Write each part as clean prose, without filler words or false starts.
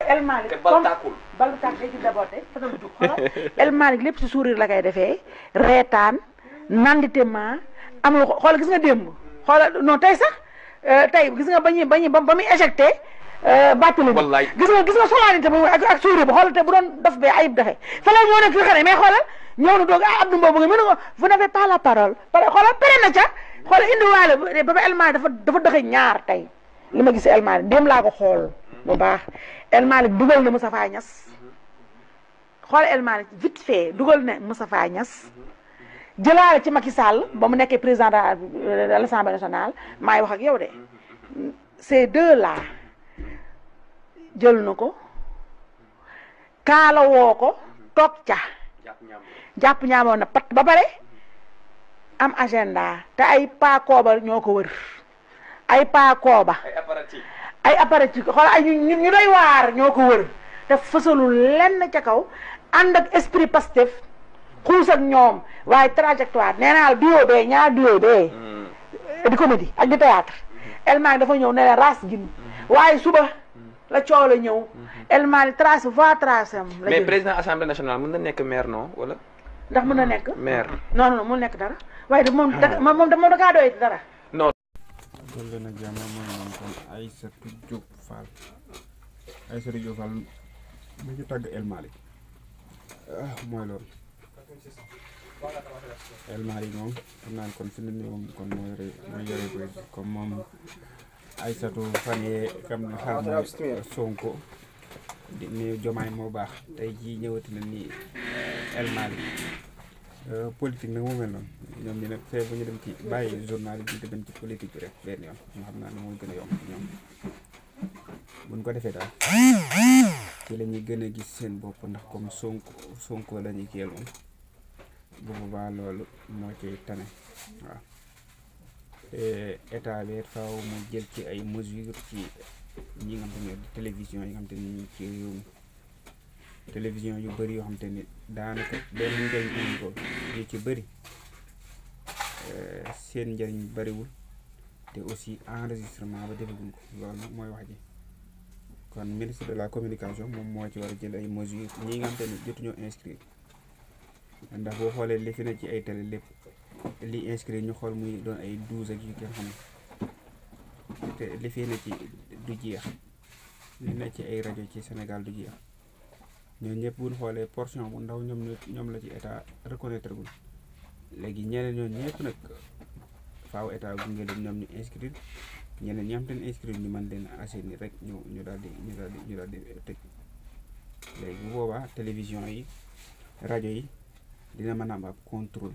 El Malick te bal tàkkul bal tàkk day ci dabote fatal jug xoolal El Malick lépp si sourire la koy defee reetaan nandite ma am lu xoolal gis nga démb xoolal non tey sax tey gis nga ba muy éjecté bàttali wallaay gis nga solennité ba ak sourire ba xoolal te bu doon daf bee ayib dafe fala ñoo nekk fi xane mais xoolal ñëw na doog Abdou Mbow nga mën nga vous n'avez pas la parole xoolal pere na ca xoolal indiwaale ba El Malick dafa dëxe ñaar tey li ma gis El Malick démb laa ko xool bu baax El Malick dugal na Moustapha Niasse xool El Malick vite fait dugal na Moustapha Niasse jëlaale ci Macky Sall ba mu nekkee président de l'Assemblée nationale maay wax ak yow de ces deux là jël na ko kaala woo ko toog ca jàpp ñaamoon na pat ba pare am agenda te ay paa kooba ñoo ko wër ay paa kooba ay appareil xool ay ñu doy waar ñoo ko wër te fësalul lenn ca kaw ànd ak esprit Pastef xuus ak ñoom waaye trajectoire nee naa duo bee ñaar duo bee di comédie ak di théâtre El Malick dafa ñëw ne leen ras gin waaye suba la coow la ñëw El Malick trace voie trace am la mais président assemblée nationale mën na nekk maire non wala ndax mën na nekk maire non mu nekk dara waaye de moom da kaa doy dara non loolu nag jàmm mooy moom kon Aïssatou Diop Fall Aïssatou Diop Fall mu ñu tàgg El Malick mooy loolu El Malick moom xam naa kon fi mu ne moom kon mooy yore ko comme moom Aïssatou fan yee xam na xar mooy Sonko di ni Jomaay moo baax tey jii ñëwati na ni El Malick politique nag moo mel noonu ñoom ñu nag fee bu ñu dem ci bàyyi journal bi dem ci politique bi rek benn yoon ñu xam naa ne mooy gën a yomb ñoom buñ ko defee daal ci la ñuy gën a gis seen bopp ndax comme Sonko la ñuy kiyal moom bu boobaa loolu moo ciy tane waaw te état bi faaw mu jël ci ay mesures ci ñi nga xam te ne di télévision yi nga xam te ne ñu ci réew mi télévision yu bëri yoo xam te ni daanaka benn njëriñ amuñ ko yu ci bëri seen njëriñ bëriwul te aussi enregistrement ba defaguñ ko loolu nag mooy wax ji kon ministre de la communication moom moo ci war a jël ay mesures ñi nga xam te ni jotuñoo inscrire ndax boo xoolee li fi ne ci ay télé lépp li inscrire ñu xool muy doon ay 12 ak yu kenn xam te li fi ne ci du jeex li ne ci ay rajo ci Sénégal du jeex ñooñu ñëpp bu ñu xoolee portion bu ndaw ñoom la ci état reconnaître gul léegi ñeneen ñooñu ñëpp nag faaw état gunge leen ñoom ñu inscrire ñeneen ñi am te ne inscrire ñu mën leen assainir rek ñu daal di tëj léegi bu boobaa télévision yi rajo yi dina mën a am ab contrôle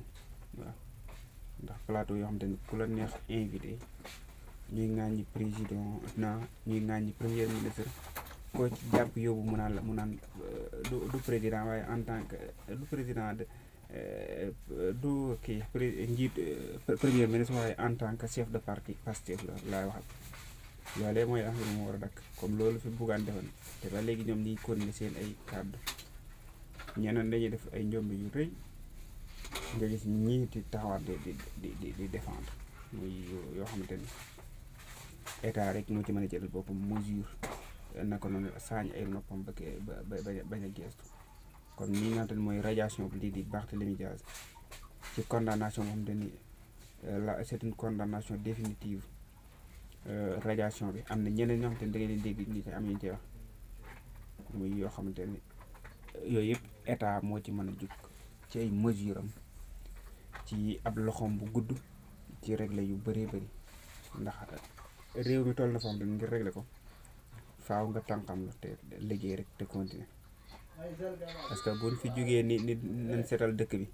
waaw ndax plateau yoo xam te ne ku la neex invité ñuy ŋàññi président ñuy ŋàññi premier ministre koo ci jàpp yóbbu mu naan du président waaye en tant que du président de du kii njiit premier ministre waaye en tant que chef de parti Pastef la laay waxal loolee mooy affaire mu war a dakk comme loolu fi buggaan defan te ba léegi ñoom ñiy continuer seen ay kàddu ñeneen dañuy def ay njombe yu rëy nga gis ñii di taxawaat di défendre muy yoo xamante ni état rek moo ci mën a jël boppam mesure naka noonu saañ ay noppam ba bañ a geestu kon ñi nga xamante ni mooy radiation bi lii di Barthélémy Dias ci condamnation boo xamante ni c'est une condamnation définitive radiation bi am na ñeneen ñoo xamante ni da ngay leen dégg ñi ci am ñu ci wax muy yoo xamante ni yooyu yëpp état moo ci mën a jug ci ay mesure am ci ab loxoom bu gudd ci régler yu bëree bëri ndax réew mi toll na foofu ngir régler ko faaw nga tànkam la te liggéey rek te continuer parce que buñ fi jógee ni nañ seetal dëkk bi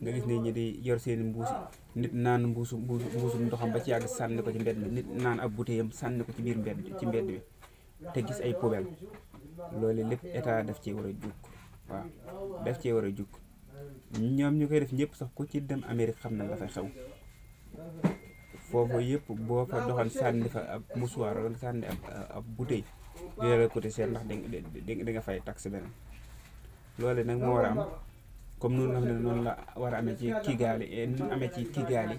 nga gis nit ñi di yor seeni mbuusi nit naan mbuusum ndoxam ba ci yàgg sànni ko ci mbedd bi nit naan ab bouteillam sànni ko ci biir mbedd bi te gis ay poubelle loolu lépp état daf cee war a jug waaw daf cee war a jug ñoom ñu koy def ñëpp sax ku ci dem Amérique xam na la fay xew foofu yëpp boo fa doxal sànni fa ab mouchoir wala sànni ab bouteille dina la côté seet ndax di nga fay taxe beneen loolu nag moo war a am comme noonu nga xam ne noonu la war a amee ci Kigali nu amee ci Kigali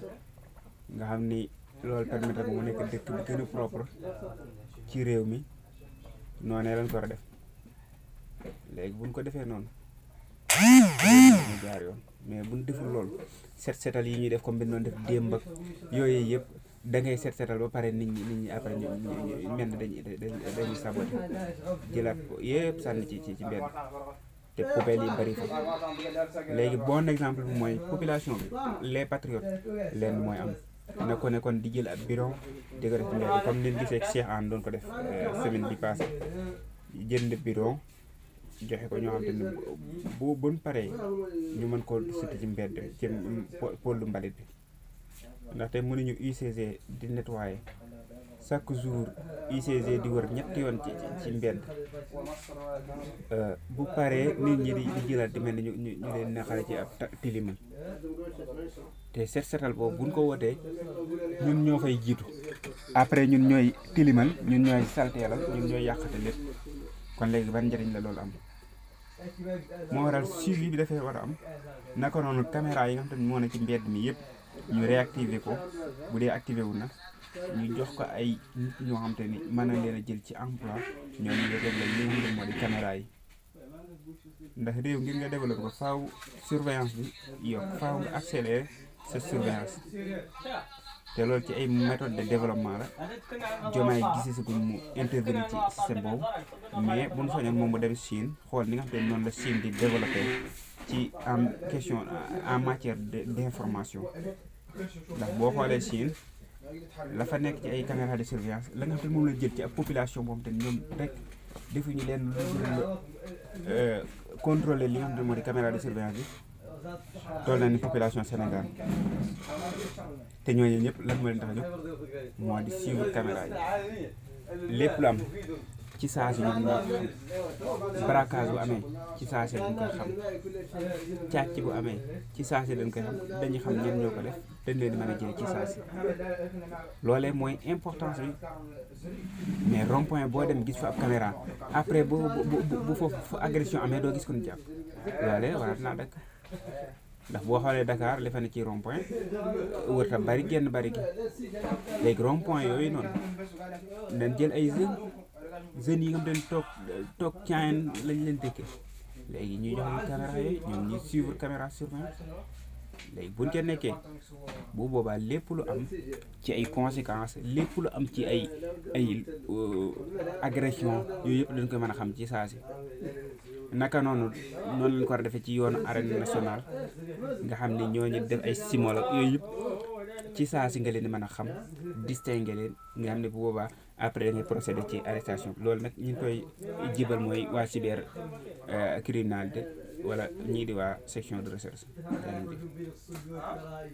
nga xam ni loolu permettre ko mu nekk dëkk bi gën a propre ci réew mi noonee lañ ko war a def léegi buñ ko defee noonu ñu jaar yoon mais buñ deful loolu setal yi ñuy def comme bi noonu def démb ak yooyu yëpp da ngay setal ba pare nit ñi après ñu mel ne dañuy saboté jëlaat ko yëpp sànni ci mbedd te poubelle yi bari fa léegi bon exemple bi mooy population bi les patriotes leen mooy am na ko ne kon di jël ab bidon di ko def ci mbedd comme ni gisee Cheikh Anne doon ko def semaine bi passé jënd bidon joxe ko ñoo xam te ne bu buñ paree ñu mën koo sotti ci mbedd ci pôle mbalit bi ndaxte mënuñu UCG di nettoyer chaque jour UCG di wër ñetti yoon ci mbedd bu paree nit ñi di jëlaat di mel ni ñu leen naxare ci ab tilimal te setal boobu buñ ko wootee ñun ñoo fay jiitu après ñun ñooy tilimal ñun ñooy salteelal ñun ñooy yàqate lépp kon léegi ban njëriñ la loolu am moo waral suivi bi dafay war a am naka noonu caméra yi nga xam te ne moo ne ci mbedd mi yëpp ñu réactiver ko bu dee activé wu na ñu jox ko ay nit ñoo xam te ni mën na leen a jël ci emploi ñoo ñu réglé li nga xam ne moo di caméra yi ndax réew ngir nga développé ko faaw surveillance bi yokk faaw nga accélérer sa surveillance te loolu ci ay méthode de développement la Diomaye gisee si mu intervenir ci système boobu mais bu ñu soñoon moom mu dem Chine xool ni nga xam te noonu la Chine di développé ci en question en matière d'information ndax boo xoolee Chine la fa nekk ci ay caméra de surveillance la nga xam te moom la jël ci ab population boobu te ñoom rek defuñu leen lu contrôler li nga xam te moo di caméra de surveillance bi toll na ni population Sénégal te ñooñu ñëpp lan moo leen tax a jóg moo di suivre caméra yi lépp lu am ci saa si ñoom ñoo xam braquage bu amee ci saa si dañ koy xam càcc bu amee ci saa si dañ koy xam dañuy xam ñen ñoo ko def dañ leen di mën a jëlee ci saa si loolee mooy importance bi mais rond point boo dem gis fa ab caméra après bu foofu agression amee doo gis ko ñu jàpp loolee warat naa dakk ndax boo xoolee Dakar li fa ne ci rond point wër ta bari genn bari gi léegi rond point yooyu noonu dañ jël ay jeunes yi nga xam ne toog caayan lañ leen dëkkee léegi ñuy jox leen caméra yooyu ñoom ñuy suivre caméra surveillance léegi buñ ca nekkee bu boobaa lépp lu am ci ay conséquences lépp lu am ci ay agression yooyu yëpp dañ koy mën a xam ci saa si naka noonu lañ ko war a defee ci yoonu arène nationale nga xam ne ñooñu def ay simolo yooyu yëpp ci saa si nga leen di mën a xam distinguer leen nga xam ne bu boobaa après da ngay procéder ci arrestation loolu nag ñu ngi koy jibal mooy waa cyber criminalité wala ñii di waa section de recherche.